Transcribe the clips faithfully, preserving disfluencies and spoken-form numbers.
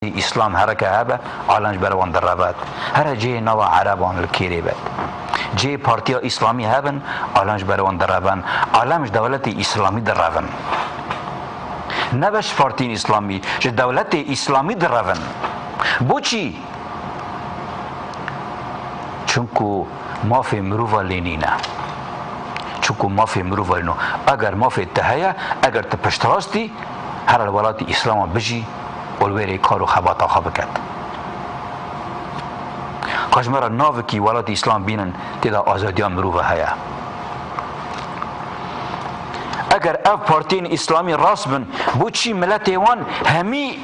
Îslam hereke hebe, alem ji ber wan direbet. Here cihê nava Ereban li kêrê bet. Cihê Partiya Îslamî hebin, alem ji ber wan direbin. Alem ji dewletê Îslamî direvin. Ne beş partiyên Îslamî, ji dewletê Îslamî direvin. Boçî? Çunku mafê mirova lê nîne. Çunku mafê mirova lê nîne. Eger mafê te heye, eger tu piştrast î, here li welatî Îslama bijî û li wê rê kar û xebata xwe biket. Ka ji me re navikî welatî Îslam bînin, tê de azadiya mirova heye. Eger ev partiyên Îslamî rast bin, boçî miletê wan hemî,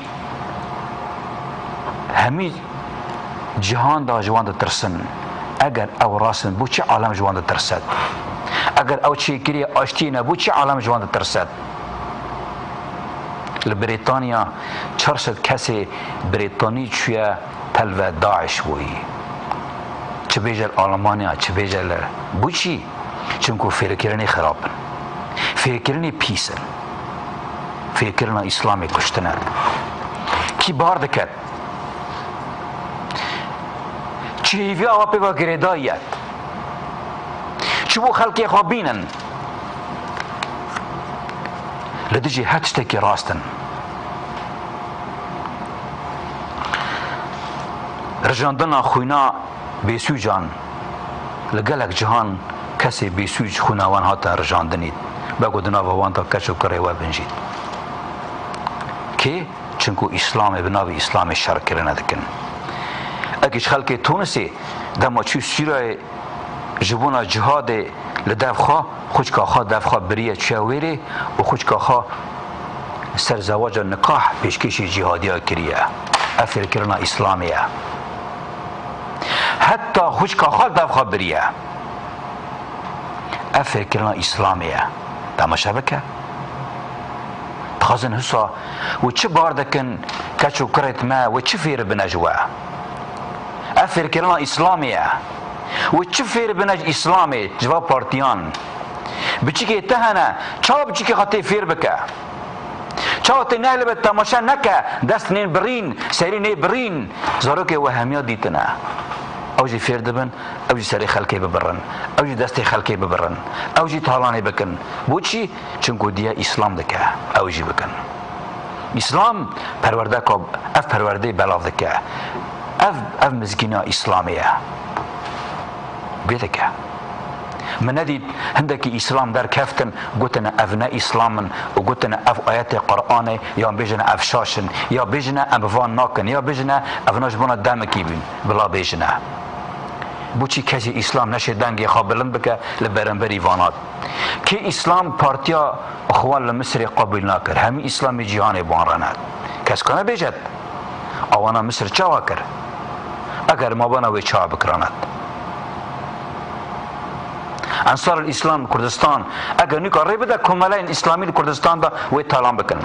hemî cihan da ji wan ditirsin? Eger ew rast in, boçî alem ji wan ditirset? Eger ew çêkiriyê aştiyê ne, boçî alem ji wan ditirset? Li Brîtanya çar sed kesê Brîtanî çûye telve DAIŞ bûyî. Çi bêje li Almanya, çi bêje li, boçî? Çimku fêrkirinê xirab in. Fêrkirinê pîs in. Fêrkirina Îslamê kuştine. Kî bar diket? Çi hêviya wa pê ve girêdayî ye? Çi bo xelkê xwe bînin? Li dijî her tiştekî rast in. Rijandina xwîna bêsûcan, li gelek cihan kesê bêsûc xwîna wan hatin rijandinî. Be ku di nava wan de keç û kurê we bin jî. Kê? Çimku Îslamê bi navê Îslamê şerkirine dikin. Eke ji xelkê Tunisê dema çû Sûriyeyê ji bona cihadê li dev xwe, xwişka xwe dev xwe biriye çûye wêrê û xwişka xwe ser zewaca nikah pêşkêşî cihadiya kiriye. Ev fêrkirina Îslamê ye. Heta xwişka xwe dev xwe biriye. Ev fêrkirina Îslamê ye. Temaşe bike. Dixwazin hisa wê çi bar dikin, keç û kurêt me, wê çi fêr bine ji we? Ev fêrkirina Îslamê ye. Wê çi fêr bine ji Îslamê, ji va partiyan? Biçikê te hene, çawa biçikê xwe tê fêr bike? Çawa tê nehlibe temaşe neke, dest nên birîn, serî nê birîn, zarokê we hemiya dîtine. Ew jî fêr dibin, ew jî serê xelkê bibirin, ew jî destê xelkê bibirin, ew jî talanê bikin. Boçî? Çimku diye Îslam dike, ew jî bikin. Îslam perwerdeka, ev perwerdeyê belav dike. Ev, ev mizgîna Îslamê ye. Bê dike. Min nedît hindekî Îslam derkeftin, gotine ev ne Îslam in û gotine ev ayetê Qur'anê, yan bêjine ev şaş in, ya bêjine em bi van nakin, ya bêjine evna ji bona demekî bîn, bila bêjine. Boçî kesî Îslam neşê dengê xwe bilind bike li beramberî vana? Kê Îslam partiya xwe li Misirê qebûl nakir? Hemî Îslamê cîhanê bi wan re ne. Kes kane bêjet, awana Misir çawa kir? Eger mabana wê çawa bikiranet? Ensar el Îslam Kurdistan, eger nûka rê bide komeleyên Îslamî li Kurdistan de wê talan bikin.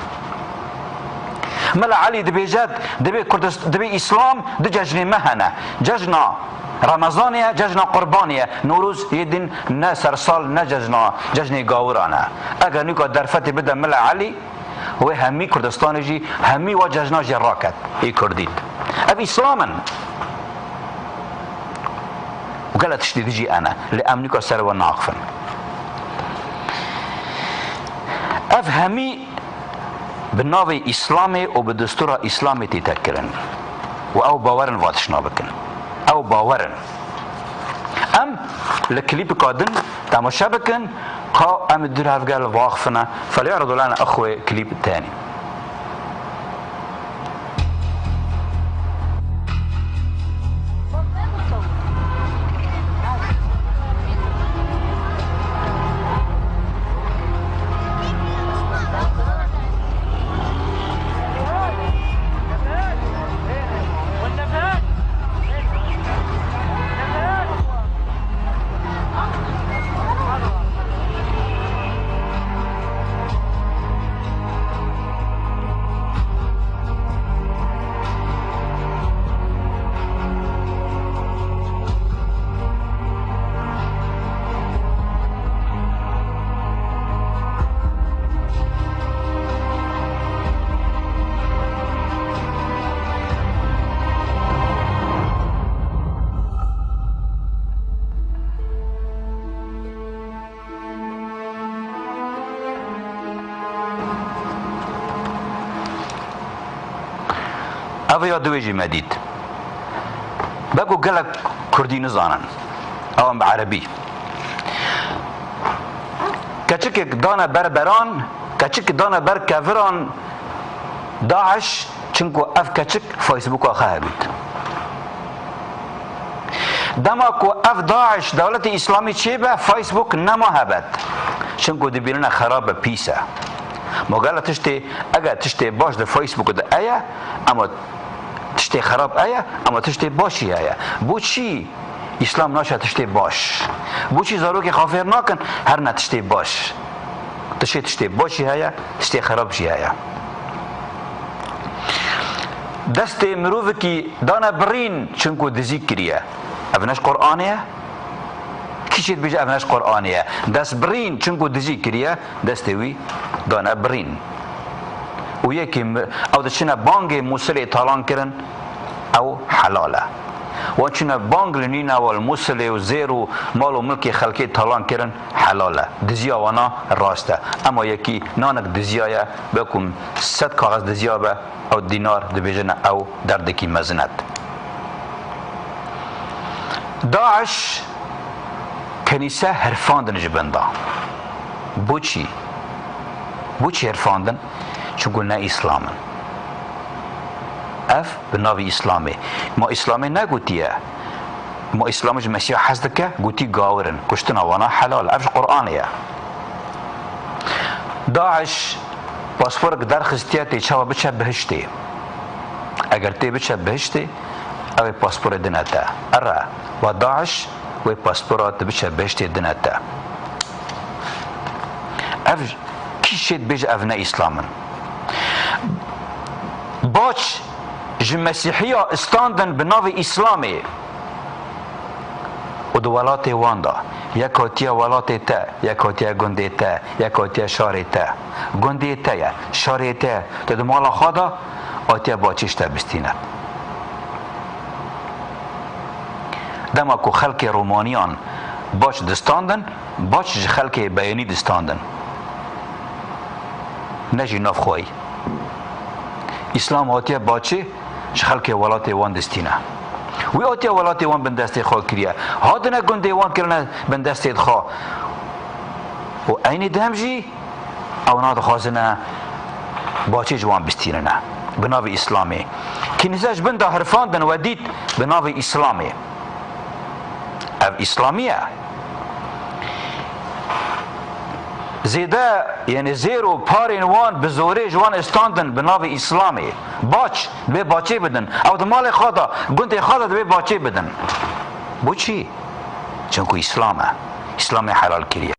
Mela Elî dibêjet, dibê Kurdist-, dibê Îslam du cejnê me hene. Cejna Remezanê ye, cejna Qurbanê ye. Newroz yê din ne sersal, ne cejna, cejnê gawiran e. Eger nûka derfetê bide Mela Elî, wê hemî Kurdistanê jî, hemî wa cejna jê raket. Ê Kurdît. Ev Îslam in. Û gelek tiştê dijî ene. Lê em nûka ser we naxifin. Ev hemî bi navê Îslamê û bi destûra Îslamê tête kirin. Û ew bawer in va tiştna bikin. Ew bawer in. Em li klîpika din temaşe bikin, ka em ê dûr hevgel vaxifine. فليعرضوا لنا أخوة كليب تاني. Ev ya duwê jî me dît. Be ku gelek kurdî nizanin. Ewan bi erebî. Keçikek dane ber beran, keçik dane ber keviran DAIŞ, çinku ev keçik Facebooka xwe hebît. Dema ku ev DAIŞ dewletê Îslamî çêbe, Facebook nema hebet. Çinku dibînine xerab e, pîs e. Ma gela tiştê, eger tiştê baş di Facebook de heye, ama tiştê xerab heye, ama tiştê baş jî heye. Boçî Îslam naşe tiştê baş? Boçî zarokê xwe fêr nakin, her ne tiştê baş? Tiştê, tiştê baş jî heye, tiştê xerab jî heye. Destê mirovikî dane birîn, çinku dizî kiriye. Ev ne ji Qur'anê ye? Kî çê dibêje ev ne ji Qur'anê ye? Dest birîn, çinku dizî kiriye, destê wî dane birîn. Û yekî mi-, ew diçine bangê Mûsilê talan kirin, ew helal e. Wan çûne bang li nînewa li Mûsilê û zêr û mal û milkê xelkê talan kirin, helal e. Diziya wana rast e. Ema yekî nanik diziya ye, be ku sed kaxez diziya be, ew dînar dibêjine ew derdekî mezin e. DAIŞ kenîse hirfandin ji bin da. Boçî? Boçî hirfandin? Çunku ne Îslam in. Ev bi navê Îslamê. Ma Îslamê negotiye. Ma Îslamê ji Mesîha hez dike, gotî gawir in. Kuştina wana helal e. Ev ji Qur'anê ye. DAIŞ pasporek derxistiye, tê çawa biçe bihiştê. Eger tê biçe bihiştê, ew ê pasporê dine te. Ere, wa DAIŞ wê paspora tu biçe bihiştê dine te. Ev kî şêt bêje ev ne Îslam in? Baç ji Mesîhiya standin bi navê Îslamê. Û di welatê wan de, yek hatiye welatê te, yek hatiye gundê te, yek hatiye şarê te. Gundê te ye, şarê te ye. Tu di mala xwe de hatiye baçê ji te bistîne. Dema ku xelkê Romaniyan baç distandin, baç ji xelkê beyenî distandin. Ne jî nav xweyî. Îslam hatiye baçê ji xelkê welatê wan distîne. Wî hatiye welatê wan bindestê xwe kiriye. Hatine gundê wan kirine bindestê xwe. Û eynî dem jî ew nadixwazine baçê ji wan bistînine. Bi navê Îslamê. Kînîze ji bin de hirfandin we dît bi navê Îslamê. Ev Îslamî ye. Zêde, yani zêr û parên wan bi zorê ji wan istandin bi navê Îslamê. Baç, dibê baçê bidin. Ew di malê xwe de, gundê xwe de dibê baçê bidin. Boçî? Çunku Îslam e. Îslamê helal kiriye.